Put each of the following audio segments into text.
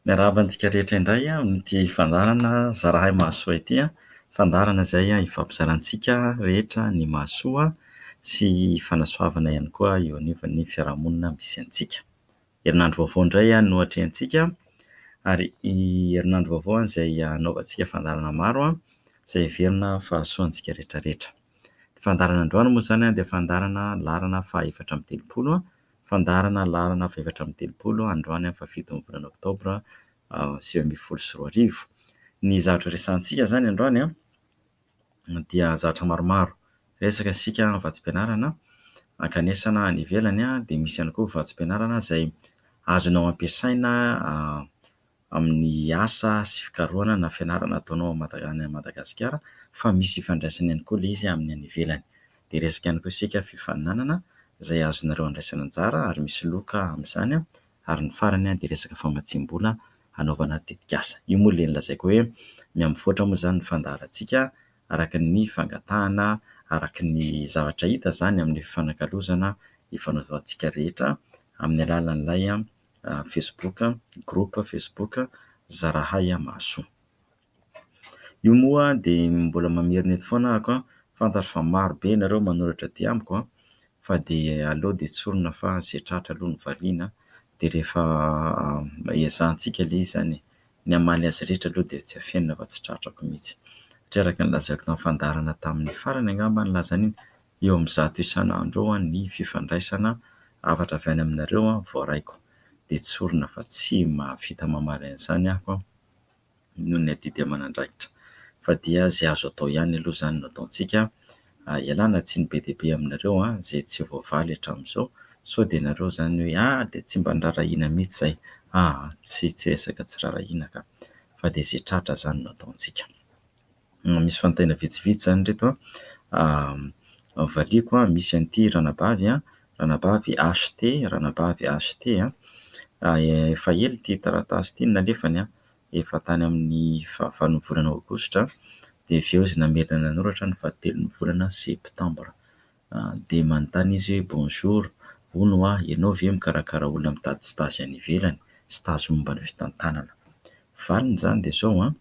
Miarahaba antsika rehetra indray amin'ity fandaharana Zarahay Mahasoa ity, fandaharana izay hifampizarantsika rehetra ny mahasoa sy fanasoavana ihany koa eo anivon'ny fiarahamonina misy antsika. Herinandro vaovao indray no atrehantsika ary herinandro vaovao izay hanaovantsika fandaharana maro izay heverina fa hahasoa antsika rehetra rehetra. Ny fandaharana androany moa izany dia fandaharana laharana faha-34. Fandaharana laharana faha-34 androany faha-7 ny volana oktobra 2019. Ny zavatra resahantsika izany androany dia zavatra maromaro. Resaka isika vatsim-pianarana ankanesana any ivelany dia misy ihany koa vatsim-pianarana izay azonao ampiasaina amin'ny asa sy fikarohana na fianarana ataonao any Madagasikara fa misy ifandraisany ihany koa ilay izy amin'ny any ivelany. Dia resaka ihany koa isika fifaninanana izay azonareo andraisana anjara ary misy loka amin'izany ary ny farany dia resaka famatsiam-bola hanaovana tetikasa. Io moa ilay nolazaiko hoe mihamivoatra moa izany ny fandaharantsika araka ny fangatahana, araka ny zavatra hita izany amin'ny fifanakalozana ifanaovantsika rehetra amin'ny alalan'ilay Facebook, groupe Facebook Zarahay Mahasoa. Io moa dia mbola mamerina eto foana ahako an, fantatro fa maro be ianareo manoratra aty amiko an, fa dia aleo dia tsorina fa izay tratra aloha no valiana, dia rehefa ezahantsika ilay izy izany e, ny hamaly azy rehetra aloha dia tsy afenina fa tsy tratrako mihitsy, satria araka ny lazaiko tamin'ny fandaharana tamin'ny farany angamba nilaza an'iny, eo amin'ny 100 isan'andro eo ny fifandraisana hafatra avy any aminareo voaraiko, dia tsorina fa tsy mahavita mamaly an'izany aho an. Noho ny adidy aman'andraikitra. Fa dia izay azo atao ihany aloha izany no ataontsika. Ialana tsiny be dia be aminareo izay tsy voavaly hatramin'izao. Sao dia ianareo izany hoe ah dia tsy mba niraharahiana mihitsy izay. Aa tsy tsy resaka tsy raharahiana ka. Fa dia izay tratra izany no ataontsika. Misy fanontaniana vitsivitsy izany ireto an. Valiako an, misy an'ity ranabavy an, ranabavy HT, ranabavy HT an. Efa ela ity taratasy ity no nalefany an. Efa tany amin'ny fahavalon'ny volana aogositra dia avy eo izy namerina nanoratra ny fahatelon'ny volana septambra. Dia manontany izy hoe bonjour, hono hoa, ianao ve mikarakara olona mitady stage any ivelany, stage momba ny fitantanana? Valiny izany dia izao an,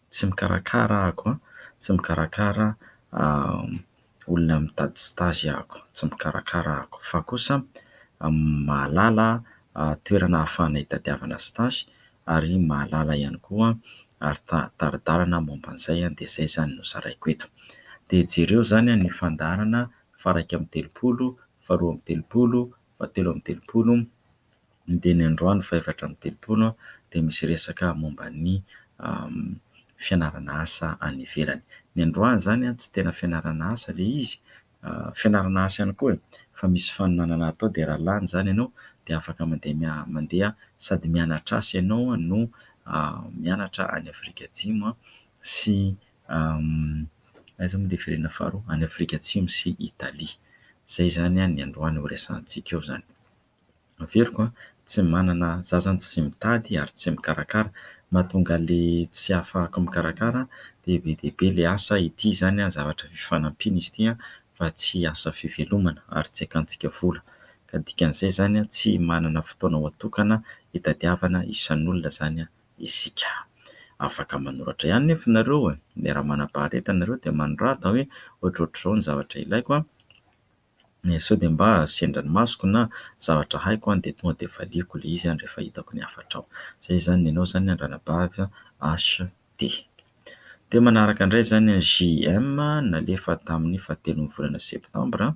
tsy mikarakara ahako an, tsy mikarakara olona mitady stage ahako, tsy mikarakara ahako fa kosa mahalala toerana ahafahana hitadiavana stage ary mahalala ihany koa ary tari-dalana momba an'izay dia izay izany no zaraiko eto. Dia jereo izany ny fandaharana faha-31, faha-32, faha-33, dia ny androany faha-34 dia misy resaka momba ny fianarana asa any ivelany. Ny androany izany tsy tena fianarana asa ilay izy, fianarana asa ihany koa e, fa misy fanomanana atao dia raha lany izany ianao dia afaka mandeha mandeha sady mianatra asa ianao no mianatra any Afrika Atsimo sy aiza moa ilay firenena faharoa? Any Afrika Atsimo sy Italia. Izay izany ny androany ho resahantsika eo izany. Averiko an, tsy manana, za zany tsy mitady ary tsy mikarakara. Mahatonga le tsy ahafahako mikarakara dia be dia be le asa, ity izany an zavatra fifanampiana izy ity an fa tsy asa fivelomana ary tsy akantsika vola. Ka dikan'izay izany an tsy manana fotoana ho atokana hitadiavana isan'olona izany isika. Afaka manoratra ihany nefa nareo e, raha manam-paharetana nareo dia manorata hoe ohatrohatr'izao ny zavatra ilaiko an. Sao dia mba sendra ny masoko na zavatra haiko an, dia tonga dia valiako ilay izy an rehefa hitako ny hafatrao. Izay izany ny anao izany an ranabavy HT. Dia manaraka indray izany an JM nalefa tamin'ny fahatelon'ny volana septambra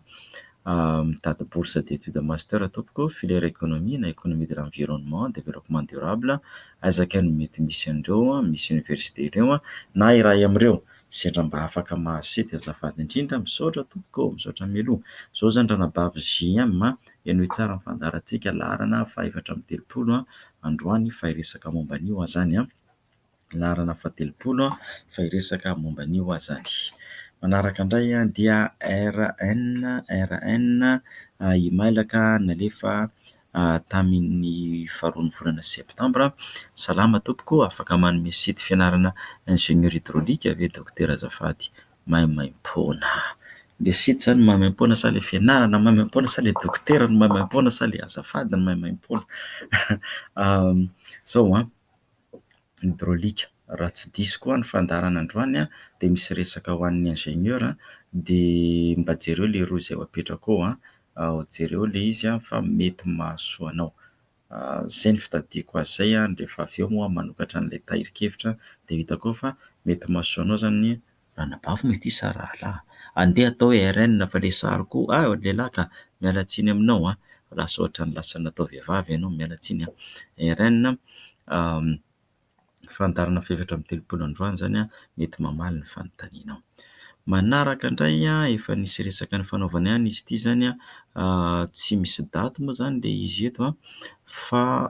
mitady bourse d'études master tompoko, filière économie na économie de l'environnement, développement durable, aiza kay no mety misy an'ireo, misy université ireo an, na iray amin'ireo. Sendra mba afaka mahazo site azafady indrindra, misaotra tompoko ô, misaotra mialoha. Zao zany ranabavy JM a, henoy tsara ny fandaharantsika laharana faha-34 androany fa hiresaka momba an'io aho zany an. Laharana faha-30 fa hiresaka momba an'io aho zany. Manaraka indray dia RN, RN, imailaka nalefa tamin'ny faharoan'ny volana septambra. Salama tompoko, afaka manome site fianarana ingénieur hydraulique ve dokotera azafady? Maimaimpoana. Le site zany maimaimpoana sa le fianarana maimaimpoana sa le dokotera no maimaimpoana sa le azafady no maimaimpoana? Zao an, hydraulique, raha tsy diso koa ny fandaharana androany an, dia misy resaka ho an'ny ingénieur an, dia mba jereo le rohy izay apetrako ao an, jereo le izy an fa mety mahasoa anao. Izay ny fitadidiako azy izay an, rehefa avy eo moa manokatra an'ilay tahirin-kevitra dia hitako ao fa mety mahasoa anao izany ny anabavy moa ity sa rahalahy? Andeha atao hoe RN fa le sary koa, ah lehilahy ka, miala tsiny aminao an, lasa ohatran'ny lasa natao vehivavy ianao, miala tsiny an. RN fandaharana faha-34 androany izany an, mety mamaly ny fanontanianao. Manaraka indray an, efa nisy resaka nifanaovana ihany izy ity izany an, tsy misy daty moa izany ilay izy eto an, fa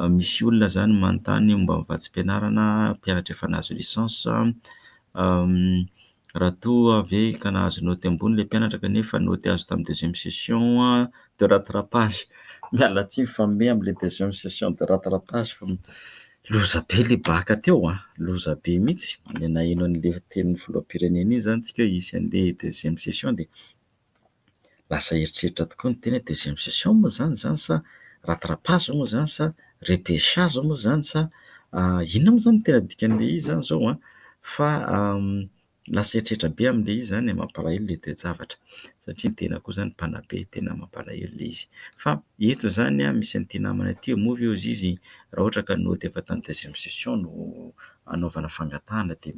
misy olona izany manontany momba ny vatsim-pianarana, mpianatra efa nahazo licence, raha toa ve ka nahazo naoty ambony ilay mpianatra kanefa naoty azo tamin'ny deuxième session de rattrapage. Miala tsiny fa mihomehy amin'ilay deuxième session de rattrapage fa loza be ilay bac teo an, loza be mihitsy. Ilay naheno an'ilay tenin'ny filoham-pirenena iny izany tsika hoe hisy an'ilay deuxième session dia lasa eritreritra tokoa ny tena hoe deuxième session moa izany izany sa rattrapage moa izany sa repêchage moa izany sa inona moa izany no tena dikan'ilay izy izany izao an, fa lasa eritreritra be amin'ilay izy izany e, mampalahelo ilay toe-javatra satria ny tena koa izany mpanabe, tena mampalahelo ilay izy. Fa eto izany an, misy an'ity namana ity, moa ve hozy izy raha ohatra ka naoty efa tamin'ny deuxième session no anaovana fangatahana dia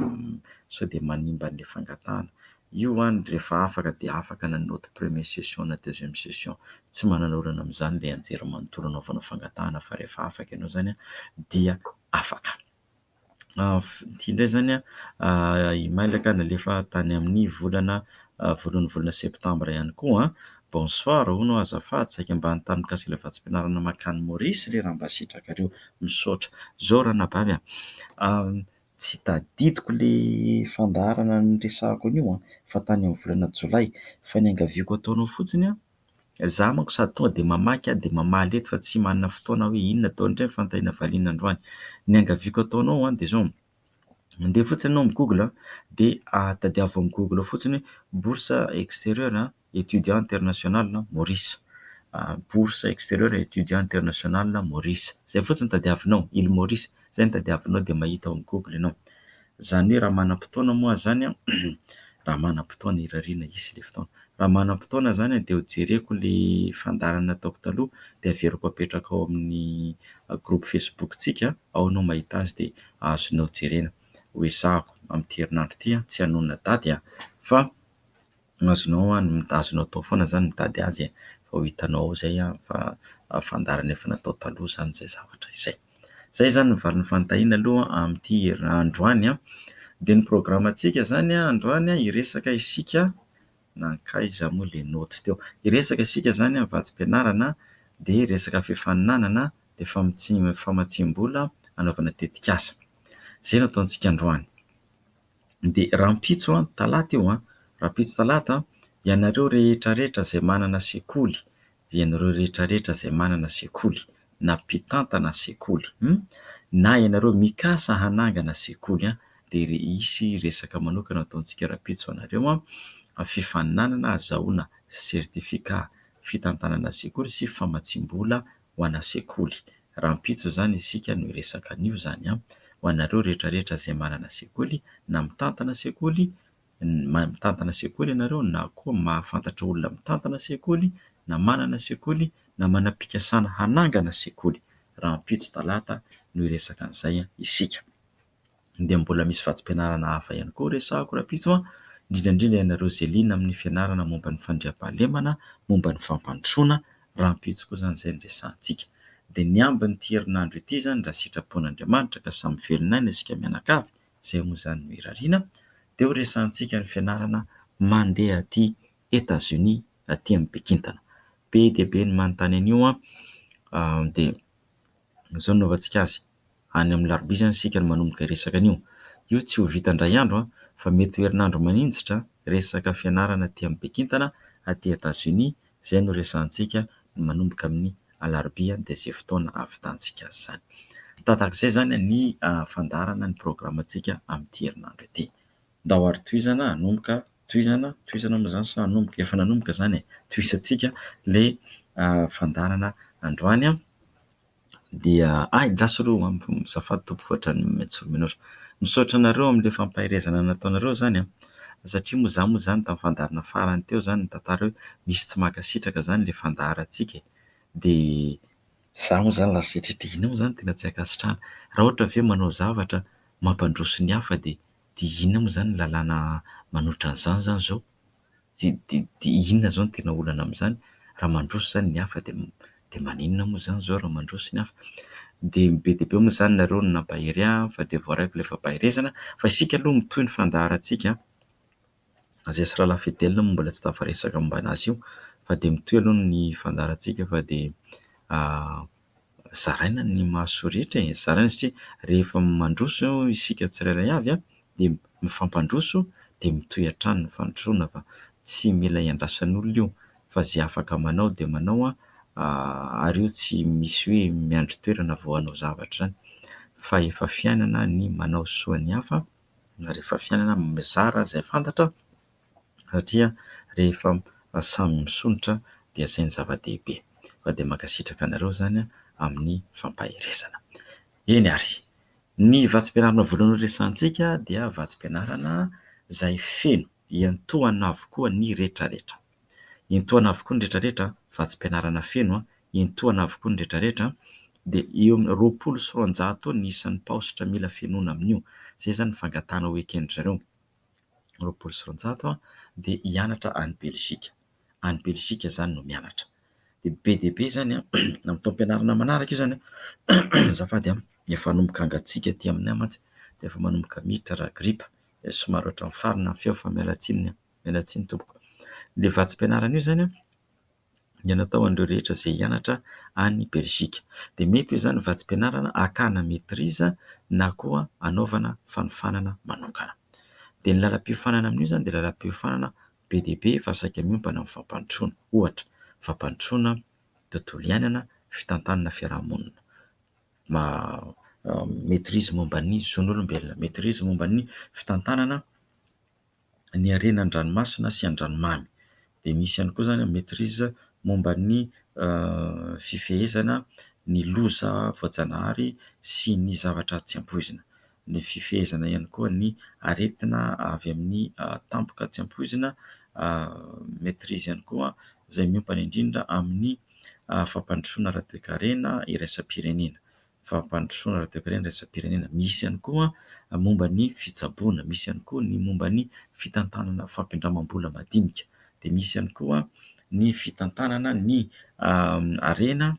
sao dia manimba an'ilay fangatahana. Io an, rehefa afaka dia afaka na naoty première session na deuxième session. Tsy manana olana amin'izany ilay anjerimanontolo anaovana fangatahana fa rehefa afaka ianao izany an dia afaka. Ity indray izany an, emailaka nalefa tany amin'ny volana voalohan'ny volana septambra ihany koa an. Bonsoir hono aho azafady, saika mba hanontany mikasika ilay vatsim-pianarana mankany Maurice re raha mba sitrakareo. Misaotra. Izao ranabavy an, tsy tadidiko ilay fandaharana niresahako an'io an, fa tany amin'ny volana jolay. Fa ny angaviako ataonao fotsiny an, za manko sady tonga dia mamaky aho dia mamaly eto fa tsy manana fotoana hoe inona daholo indray ny fanontaniana valiana androany. Ny angaviako ataonao an dia izao, mandeha fotsiny ianao amin'ny Google dia tadiavo amin'ny Google fotsiny hoe bourse extérieure étudiant international Maurice. Bourse extérieure étudiant international Maurice. Izay fotsiny tadiavinao, île Maurice, izay no tadiavinao dia mahita ao amin'ny Google ianao. Izany hoe raha manam-potoana moa izany an, raha manam-potoana irariana hisy ilay fotoana. Raha manam-potoana izany an dia ho jereko ilay fandaharana nataoko taloha dia averiko apetraka ao amin'ny groupe Facebook-tsika, ao ianao mahita azy dia azonao jerena. Ho ezahako amin'ity herinandro ity an, tsy hanonona daty an, fa azonao an, azonao atao foana izany mitady azy e, fa ho hitanao ao izay an, fa fandaharana efa natao taloha izany izay zavatra izay. Izay izany ny valin'ny fanontaniana aloha amin'ity androany an. Dia ny programantsika izany an, androany an, hiresaka isika, nankaiza moa ilay naoty teo, hiresaka isika izany an vatsim-pianarana, dia resaka fifaninanana, dia famatsiam-bola hanaovana tetikasa. Izay no ataontsika androany. Dia rahampitso an, talata io an, rahampitso talata an, ianareo rehetra rehetra izay manana sekoly, ianareo rehetra rehetra izay manana sekoly, na mpitantana sekoly, na ianareo mikasa hanangana sekoly an, dia hisy resaka manokana ataontsika rahampitso anareo an, fifaninanana ahazahoana certificat fitantanana sekoly sy famatsiam-bola ho ana sekoly. Rahampitso izany isika no hiresaka an'io izany an, ho anareo rehetra rehetra izay manana sekoly na mitantana sekoly, mitantana sekoly ianareo na koa mahafantatra olona mitantana sekoly na manana sekoly na manam-pikasana hanangana sekoly. Rahampitso talata no hiresaka an'izay isika. Dia mbola misy vatsim-pianarana hafa ihany koa resahako rahampitso an, indrindra indrindra ianareo izay liana amin'ny fianarana momba ny fandriampahalemana, momba ny fampandrosoana, rahampitso koa izany izay no resahantsika. Dia ny ambin'ity herinandro ity izany raha sitrapon'Andriamanitra ka samy velon'aina isika mianakavy, izay moa izany no irariana, dia ho resahantsika ny fianarana mandeha aty Etats-Unis aty amin'ny Bekintana. Be dia be ny manontany an'io an, dia izao no anaovantsika azy, any amin'ny alarobia izany isika no manomboka hiresaka an'io. Io tsy ho vita indray andro an, fa mety ho herinandro maninjitra resaka fianarana aty amin'ny Bekintana aty Etats-Unis, izay no resahantsika manomboka amin'ny alarobia dia izay fotoana ahavitantsika azy izany. Tahak'izay izany ny fandaharana ny programantsika amin'ity herinandro ity. Ndao ary tohizana hanomboka Tohizana, tohizana moa izany sa hanomboka? Efa nanomboka izany e! Tohizantsika ilay fandaharana androany an! Dia hay andraso aloha azafady tompoko ohatran'ny miantso. Misaotra anareo amin'ilay fampaherezana nataonareo izany an! Satria moa izaho moa izany tamin'ny fandaharana farany teo izany nitantara hoe misy tsy mankasitraka izany ilay fandaharantsika e! Dia izaho moa izany lasa hieritreritra inona moa izany tena tsy ankasitrahana? Raha ohatra ve manao zavatra mampandroso ny hafa dia dia inona moa izany ny lalàna manohitra an'izany izany izao? Dia dia dia inona izao no tena olana amin'izany? Raha mandroso izany ny hafa dia dia maninona moa izany izao raha mandroso ny hafa? Dia be dia be moa izany nareo no nampahery ahy fa dia voaraiko ilay fampaherezana fa isika aloha mitohy ny fandaharantsika an! Izay sy Rahalahy Fidèle moa mbola tsy tafaresaka momba an'azy io fa dia mitohy aloha ny fandaharantsika fa dia zaraina ny mahasoa rehetra e! Zaraina satria rehefa mandroso isika tsirairay avy an, dia mifampandroso dia mitohy hatrany ny fandrosoana fa tsy mila iandrasan'olona io fa izay afaka manao dia manao an, ary io tsy misy hoe miandry toerana vao hanao zavatra izany fa efa fiainana ny manao soa ny hafa ary efa fiainana mizara izay fantatra satria rehefa samy misondrotra dia izay no zava-dehibe. Fa dia mankasitraka anareo izany amin'ny fampaherezana. Eny ary, ny vatsim-pianarana voalohany horesahantsika dia vatsim-pianarana izay feno, iantohana avokoa ny rehetrarehetra. Iantohana avokoa ny rehetrarehetra, vatsim-pianarana feno, iantohana avokoa ny rehetrarehetra, dia eo amin'ny 220 eo ny isan'ny paositra mila fenoina amin'io. Izay izany ny fangatahana ho eken-dry zareo. 220 dia hianatra any Belzika. Any Belzika izany no mianatra. Dia be dia be izany an, amin'ny taom-pianarana manaraka io izany an, azafady an, efa hanomboka hangatsiaka aty aminay mantsy dia efa manomboka miditra raha gripa, dia somary ohatran'ny farina ny feo fa miala tsiny an, miala tsiny tompoko. Ilay vatsim-pianarana io izany an, dia natao ho an'ireo rehetra izay hianatra any Belzika. Dia mety io izany vatsim-pianarana hakana maîtrise na koa hanaovana fanofanana manokana. Dia ny lalam-piofanana amin'io izany dia lalam-piofanana be dia be fa saika miompana amin'ny fampandrosoana. Ohatra, fampandrosoana tontolo iainana, fitantanana fiarahamonina, maîtrise momba ny zon'olombelona, maîtrise momba ny fitantanana ny harena an-dranomasina sy an-dranomamy. Dia misy ihany koa izany maîtrise momba ny fifehezana ny loza voajanahary sy ny zavatra tsy ampoizina. Ny fifehezana ihany koa ny aretina avy amin'ny tampoka tsy ampoizina, maîtrise ihany koa izay miompana indrindra amin'ny fampandrosoana ara-toekarena iraisam-pirenena. Fampandrosoana ara-toekarena iraisam-pirenena. Misy ihany koa momba ny fitsaboana, misy ihany koa ny momba ny fitantanana fampindramam-bola madinika, dia misy ihany koa ny fitantanana ny harena,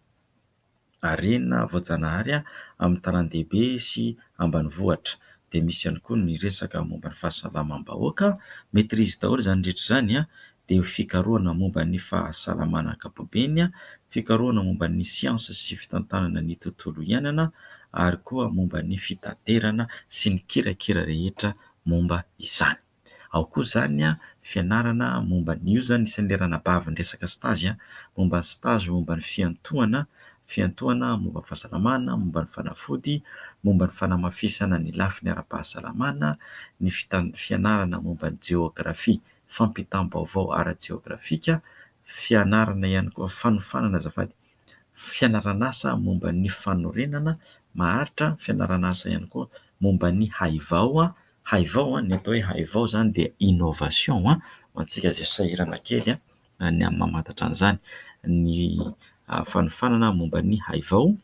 harena voajanahary amin'ny tanàn-dehibe sy ambanivohitra. Dia misy ihany koa ny resaka momba ny fahasalamam-bahoaka. Maîtrise daholo izany rehetra izany dia fikarohana momba ny fahasalamana ankapobeny, fikarohana momba ny siansa sy fitantanana ny tontolo iainana ary koa momba ny fitaterana sy ny kirakira rehetra momba izany. Ao koa izany fianarana momba ny, io izany isan'ilay ranabavy niresaka stage, momba ny stage momba ny fiantohana, fiantohana momba ny fahasalamana, momba ny fanafody, momba ny fanamafisana ny lafiny ara-pahasalamana, ny fianarana momba ny jeografia, fampitam-baovao ara-jeografika, fianarana ihany koa, fanofanana azafady, fianaran'asa momba ny fanorenana maharitra, fianaran'asa ihany koa momba ny haivao, haivao, ny atao hoe haivao izany dia innovation ho antsika izay sahirana kely ny amin'ny mamantatra an'izany, ny fanofanana momba ny haivao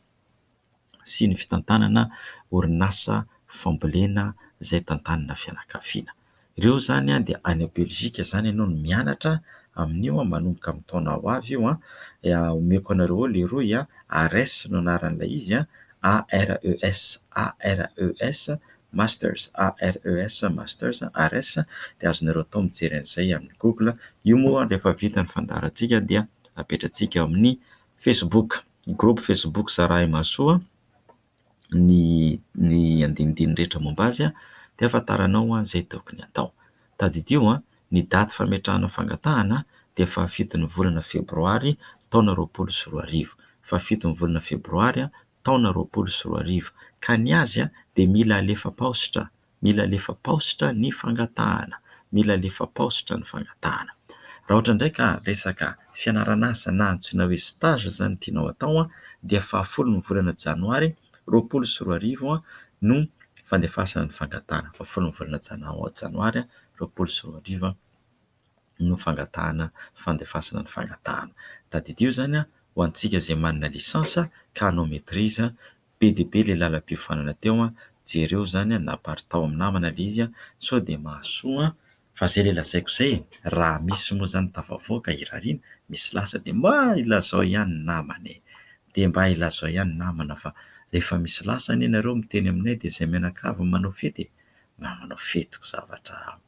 sy ny fitantanana orinasa fambolena izay tantanina fianakaviana. Ireo izany dia any Belzika izany ianao no mianatra amin'io manomboka amin'ny taona ho avy io. Omeko anareo eo ilay rohy, ARES no anaran'ilay izy, ARES, ARES Masters, ARES Masters, ARES dia azonareo atao mijery an'izay amin'ny Google. Io moa rehefa vita ny fandaharantsika dia apetratsika ao amin'ny Facebook, groupe Facebook Zarahay Mahasoa. ny ny andinindininy rehetra momba azy dia ahafantaranao izay tokony hatao. Tadidio ny daty fametrahana fangatahana dia fahafiton'ny volana febroary taona 2020, fahafiton'ny volana febroary taona 2020, ka ny azy dia mila alefa paositra, mila alefa paositra ny fangatahana, Mila alefa paositra ny fangatahana. Raha ohatra indray ka resaka fianaran'asa na antsoina hoe stage izany tianao atao dia fahafolon'ny volana janoary 2020 no fandefasana ny fangatahana. Fahafolon'ny volana janoary 2020 no fangatahana fandefasana ny fangatahana. Tadidio izany ho antsika izay manana licence ka hanao maîtrise, be dia be ilay lalam-piofanana teo, jereo izany na aparitao amin'ny namana ilay izy sao dia mahasoa. Fa izay ilay lazaiko izay e, raha misy moa izany tafavoaka irariana, misy lasa dia mba ilazao ihany ny namana e! Dia mba ilazao ihany ny namana fa rehefa misy lasa anie nareo miteny aminay dia izay mianakavy no manao fety e! Mba manao fety ho zavatra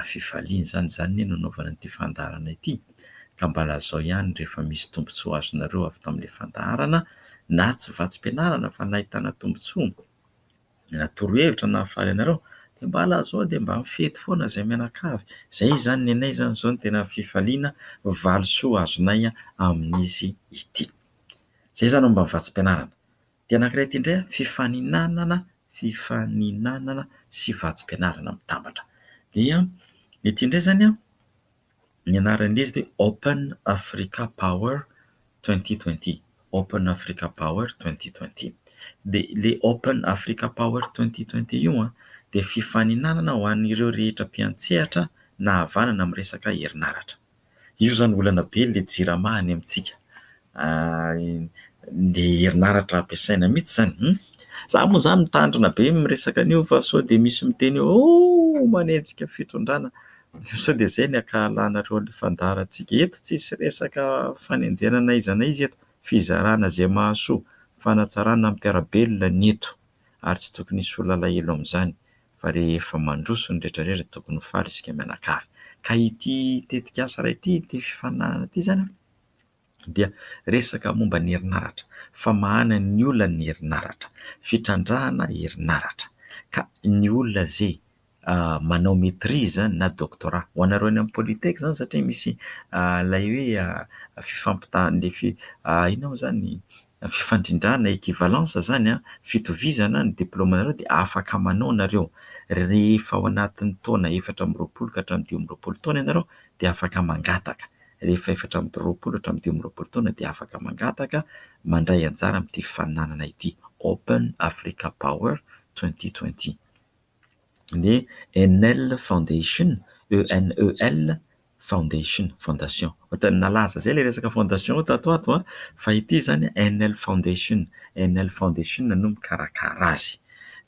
fifaliana izany, izany anie no nanaovana an'ity fandaharana ity, ka mba lazao ihany rehefa misy tombontsoa azonareo avy tamin'ilay fandaharana na tsy vatsim-pianarana fa nahitana tombontsoa. Na torohevitra nahafaly anareo dia mba lazao dia mba mifety foana izay mianakavy. Izay izany ny anay izany izao no tena fifaliana valisoa azonay amin'izy ity. Izay izany momba ny vatsim-pianarana. Dia anankiray ity indray fifaninanana, fifaninanana sy vatsim-pianarana mitambatra. Dia ity indray izany an, ny anaran'izy dia Open Africa Power 2020, Open Africa Power 2020. Dia ilay Open Africa Power 2020 io an, dia fifaninanana ho an'ireo rehetra mpiantsehatra na havanana amin'ny resaka herinaratra. Io izany olana be ilay jirama any amintsika. Ny herinaratra ampiasaina mihitsy izany. Za moa izany mitandrina be miresaka an'io fa sao dia misy miteny hoe oh manenjika fitondrana. Sao dia izay ny ankahalanareo an'ilay fandaharantsika. Eto tsisy resaka fanenjehana na iza na iza eto. Fizarana izay mahasoa, fanatsarana ny mpiara-belona ny eto. Ary tsy tokony hisy olona alahelo amin'izany. Fa rehefa mandroso ny rehetra rehetra tokony ho faly isika mianakavy. Ka ity tetikasa iray ity, ity fifaninanana ity izany dia resaka momba ny herinaratra, famahana ny olan'ny herinaratra, fitrandrahana herinaratra. Ka ny olona izay manao maîtrise na doctorat, ho anareo any amin'ny polytech izany satria misy ilay hoe fifampitahana, inona moa izany, fifandrindrana, equivalence izany, fitovizana ny diplaomanareo dia afaka manao nareo. Rehefa ao anatin'ny taona 24 ka hatramin'ny 25 taona ianareo dia afaka mangataka. Rehefa 24 hatramin'ny 25 taona dia afaka mangataka mandray anjara amin'ity fifaninanana ity, Open Africa Power 2020. Ny Enel Foundation, ENEL Foundation, Fondation. Ohatran'ny nalaza izay ilay resaka fondation tato ho ato an, fa ity izany Enel Foundation, Enel Foundation no mikarakara azy.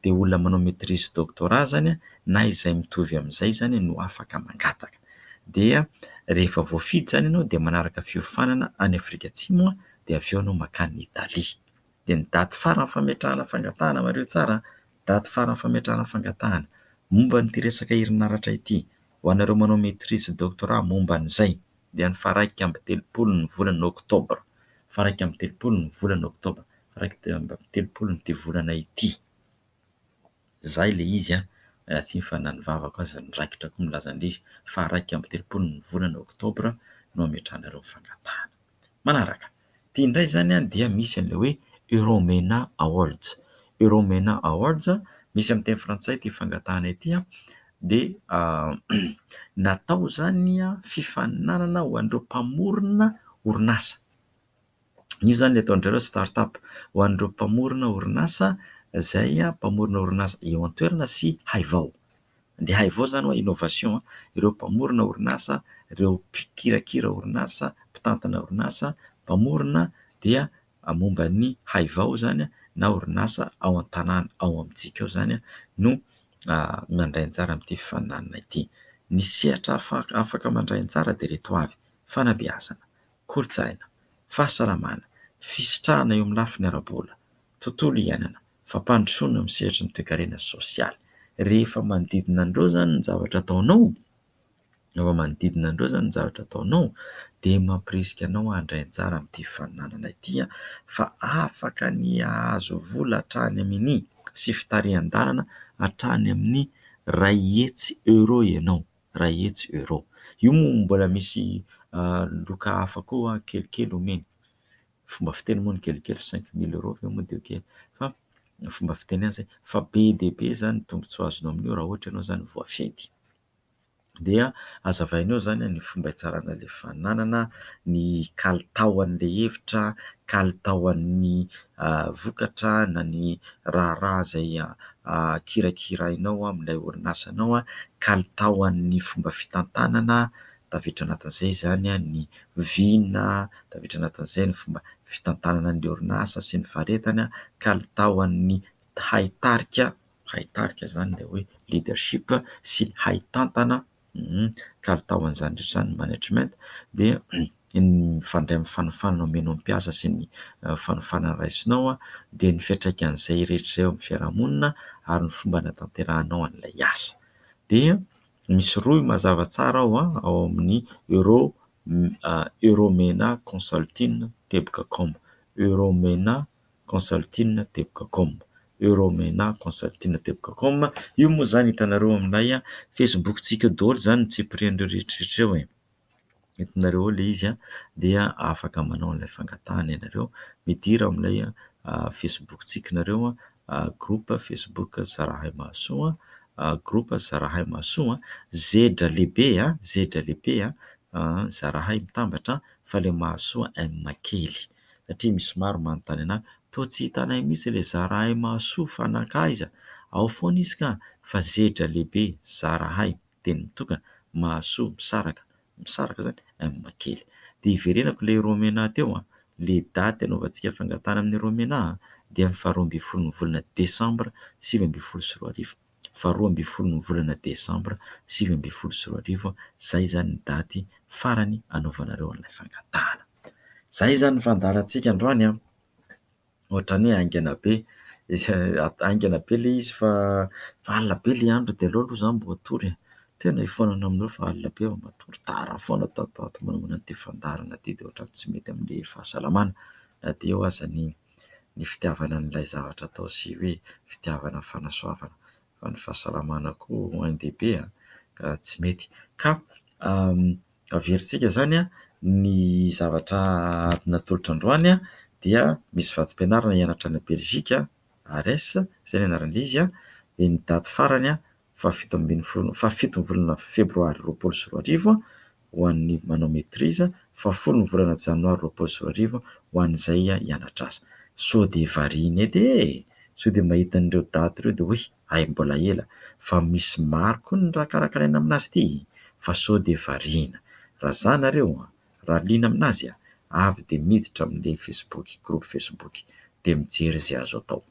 Dia olona manao maîtrise doctorat izany na izay mitovy amin'izay izany no afaka mangataka. Dia rehefa voafidy izany ianao dia manaraka fiofanana any Afrika Atsimo dia avy eo ianao mankany Italia. Dia ny daty farany fametrahana fangatahana, mariho tsara an, daty farany fametrahana fangatahana momba an'ity resaka herinaratra ity ho anareo manao maîtrise sy doctorat momba an'izay dia ny faha 31 ny volana oktobra, faha 31 ny volana oktobra, faha 31 ity volana ity. Zay ilay izy an, miala tsiny fa na ny vavako aza niraikitra koa milaza an'ilay izy, faha 31 ny volana oktobra no ametrahanareo ny fangatahana. Manaraka, ity indray izany an dia misy an'ilay hoe Euromena Awards. Euromena Awards, misy amin'ny teny frantsay ity fangatahana ity an, dia natao izany fifaninanana ho an'ireo mpamorona orinasa. Io izany ilay ataon-dry zareo start up ho an'ireo mpamorona orinasa izay mpamorona orinasa eo an-toerana sy haivao. Ny haivao izany hoe innovation, ireo mpamorona orinasa, ireo mpikirakira orinasa, mpitantana orinasa, mpamorona dia momba ny haivao izany na orinasa ao an-tanàna ao amintsika ao izany no mandray anjara amin'ity fifaninanana ity. Ny sehatra afaka mandray anjara dia ireto avy: fanabeazana, kolontsaina, fahasalamana, fisitrahana eo amin'ny lafiny ara-bola, tontolo iainana, fampandrosoana amin'ny sehatry ny toekarena sy sosialy. Rehefa manodidina an'ireo izany ny zavatra ataonao, rehefa manodidina an'ireo izany ny zavatra ataonao dia mampirisika anao handray anjara amin'ity fifaninanana ity fa afaka ny hahazo vola hatrany amin'ny sy fitarihan-dalana hatrany amin'ny 100 euro ianao. 100 euros. Io moa mbola misy loka hafa koa kelikely omeny. Fomba fiteny moa ny kelikely 5000 euros ve moa dia kely fa fomba fiteny azy fa be dia be izany ny tombontsoa azonao amin'io raha ohatra ianao izany voafidy. Dia hazavaina eo izany ny fomba hitsarana ilay fananana, ny kalitaon'ilay hevitra, kalitaon'ny vokatra na ny raharaha izay kirakirainao amin'ilay orinasanao, kalitaon'ny fomba fitantanana, tafiditra anatin'izay izany ny vina, tafiditra anatin'izay ny fomba fitantanana ny orinasa sy ny faharetany, kalitaon'ny haitarika, haitarika izany ilay hoe leadership sy haitantana, kalitaon'izany rehetra izany management dia ny mifandray amin'ny fanofanana omenao ny mpiasa sy ny fanofanana raisinao dia ny fiantraikan'izay rehetra izay eo amin'ny fiarahamonina ary ny fomba hanatanterahanao an'ilay asa. Dia misy rohy mazava tsara ao ao amin'ny euro euromena consulting teboka com, euromena consulting teboka com, euromena consulting teboka com. Io moa izany hitanareo amin'ilay Facebook-tsika eo daholo izany ny tsipirian'ireo rehetrarehetra ireo e. Hitanareo ao ilay izy dia afaka manao an'ilay fangatahana ianareo. Midira ao amin'ilay Facebook-tsika nareo, groupe Facebook Zarahay Mahasoa, groupe Zarahay Mahasoa, zedra lehibe, zedra lehibe, Zarahay mitambatra fa ilay Mahasoa M kely. Satria misy maro manontany anahy, toa tsy hitanay mihitsy ilay Zarahay Mahasoa fa nankaiza? Ao foana izy ka, fa zedra lehibe, Zarahay, teny mitokana, Mahasoa misaraka, misaraka izany M kely. Dia hiverenako ilay Romena teo an, ilay daty anaovantsika fangatahana amin'ny Romena dia ny faharoa ambin'ny folon'ny volana desambra 2019. Faharoa ambin'ny folon'ny volana desambra 2019, izay izany ny daty farany anaovanareo an'ilay fangatahana. Izay izany ny fandaharantsika androany an. Ohatran'ny hoe haingana be, haingana be ilay izy fa alina be ilay andro dia aleo aloha izaho mba hatory e. Tena hifonana aminareo fa alina be vao matory, tara foana tato ho ato manomana an'ity fandaharana ity dia ohatran'ny tsy mety amin'ilay fahasalamana na dia eo aza ny ny fitiavana an'ilay zavatra atao sy hoe fitiavana fanasoavana fa ny fahasalamana koa ain-dehibe ka tsy mety. Ka averintsika izany ny zavatra natolotra androany dia misy vatsim-pianarana hianatra any Belgique, ARES, izay ny anaran'ilay izy, dia ny daty farany fahafito ambin'ny folo, fahafiton'ny volana febroary 2020 ho an'ny manao maîtrise, fahafolo ny volana janoary 2020 ho an'izay hianatra asa. Sao dia variana edy e! Sao dia mahita an'ireo daty ireo dia hoy hay mbola ela fa misy maro koa ny raha karakaraina aminazy ity fa sao dia variana. Raha za nareo an, raha liana aminazy an, avy dia miditra amin'ilay Facebook, groupe Facebook dia mijery izay azo atao.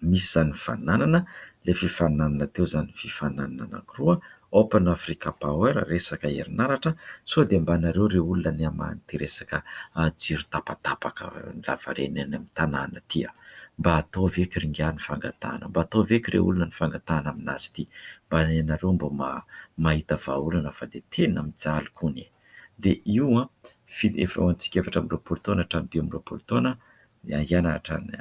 Misy izany fananana, ilay fifaninanana teo izany fifaninanana anankiroa, Open Africa Power, resaka herinaratra, sao dia mba nareo re olona ny hamaha an'ity resaka jiro tapatapaka lavareny any amin'ny tanàna ity a! Mba ataovy eky ry ingahy ny fangatahana, mba ataovy eky re olona ny fangatahana aminazy ity, mba ianareo mba mahita vahaolana fa dia tena mijaly kony e! Dia io an, efa ho antsika 24 taona hatramin'ny 25 taona, hianatra any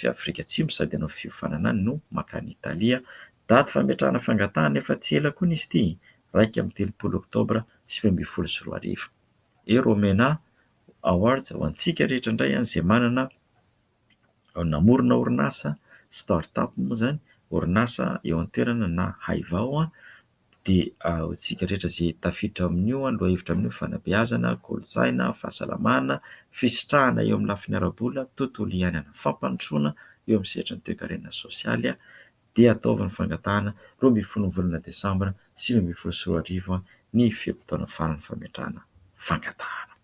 Afrika Atsimo sady hanao fiofanana any no mankany Italia. Daty fametrahana fangatahana efa tsy ela koa izy ity, 31 oktobra 2019. Euromena Awards ho antsika rehetra indray izay manana namorona orinasa, start up moa izany, orinasa eo an-toerana na haivao dia antsika rehetra izay tafiditra amin'io lohahevitra amin'io fanabeazana, kolontsaina, fahasalamana, fisitrahana eo amin'ny lafiny ara-bola, tontolo iainana, fampandrosoana eo amin'ny sehatry ny toekarena sosialy dia ataovy ny fangatahana 12 ny volana desambra 2019 ny fe-potoana farany fametrahana fangatahana.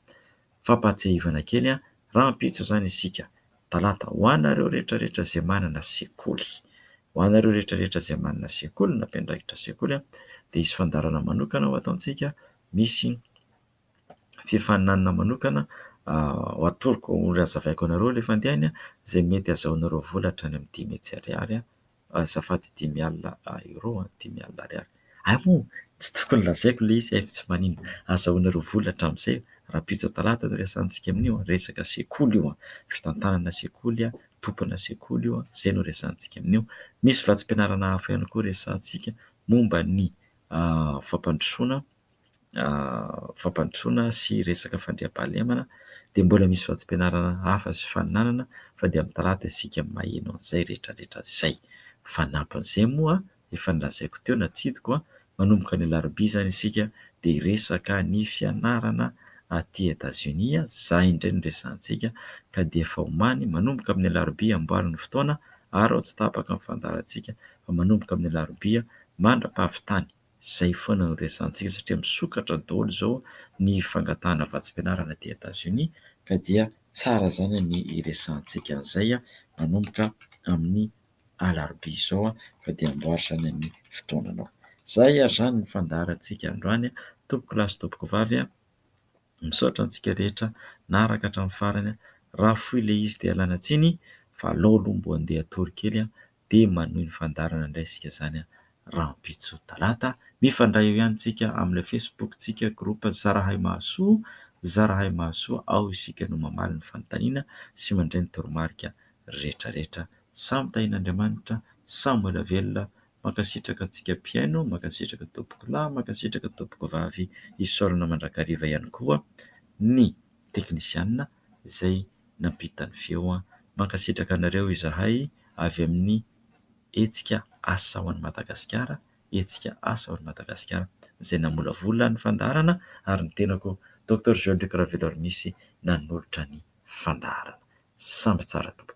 Fampahatsiahivana kely, rahampitso izany isika talata ho anareo rehetra rehetra izay manana sekoly. Ho anareo rehetra rehetra izay manana sekoly na mpiandraikitra sekoly dia hisy fandaharana manokana ho ataontsika, misy fifaninanana manokana ho atoroko ho hazavaiko anareo ilay fandehany izay mety azahoanareo vola hatrany amin'ny 500 ariary. Azafady 50 euros, 50 ariary. Hay moa tsy tokony lazaiko ilay izy fa tsy maninona. Azahoanareo vola hatramin'izay rahampitso talata no resahantsika amin'io, resaka sekoly io, fitantanana sekoly, tompona sekoly io, izay no resahantsika amin'io. Misy vatsim-pianarana hafa ihany koa resahantsika momba ny fampandrosoana. Fampandrosoana sy resaka fandriampahalemana dia mbola misy vatsim-pianarana hafa sy faninanana fa dia amin'ny talata isika maheno an'izay rehetra rehetra izay. Fanampin'izay moa efa nolazaiko teo natsidiko Manomboka ny alarobia izany isika dia hiresaka ny fianarana aty Etazonia, izay indray no resahantsika ka dia efa omany manomboka amin'ny alarobia amboary ny fotoana ary ao tsy tapaka ny fandaharantsika fa manomboka amin'ny alarobia mandra-pahavitany. Izay foana no resahantsika satria misokatra daholo izao ny fangatahana vatsim-pianarana aty Etazonia ka dia tsara izany ny hiresahantsika an'izay manomboka amin'ny alarobia izao fa dia amboary izany ny fotoananao. Izay ary izany ny fandaharantsika androany tompoko lahy sy tompoko vavy. Misaotra antsika rehetra naharaka hatramin'ny farany. Raha fohy ilay izy dia ialana tsiny fa aleo aloha mbo andeha hatory kely dia manohy ny fandaharana indray isika izany rahampitso talata. Mifandray eo ihany tsika amin'ilay Facebook-tsika groupe Zarahay Mahasoa, Zarahay Mahasoa, ao isika no mamaly ny fanontaniana sy mandray ny toromarika rehetrarehetra. Samy tahian'Andriamanitra, samy ho ela velona. Mankasitraka antsika mpihaino, mankasitraka tompoko lahy, mankasitraka tompoko vavy. Isaorana mandrakariva ihany koa ny teknisianina izay nampita ny feo. Mankasitraka anareo izahay avy amin'ny hetsika Asa ho an'i Madagasikara, hetsika Asa ho an'i Madagasikara izay namolavola ny fandaharana ary ny tenako Docteur Jean Luc Raveloarimisy nanolotra ny fandaharana. Samby tsara tompoko.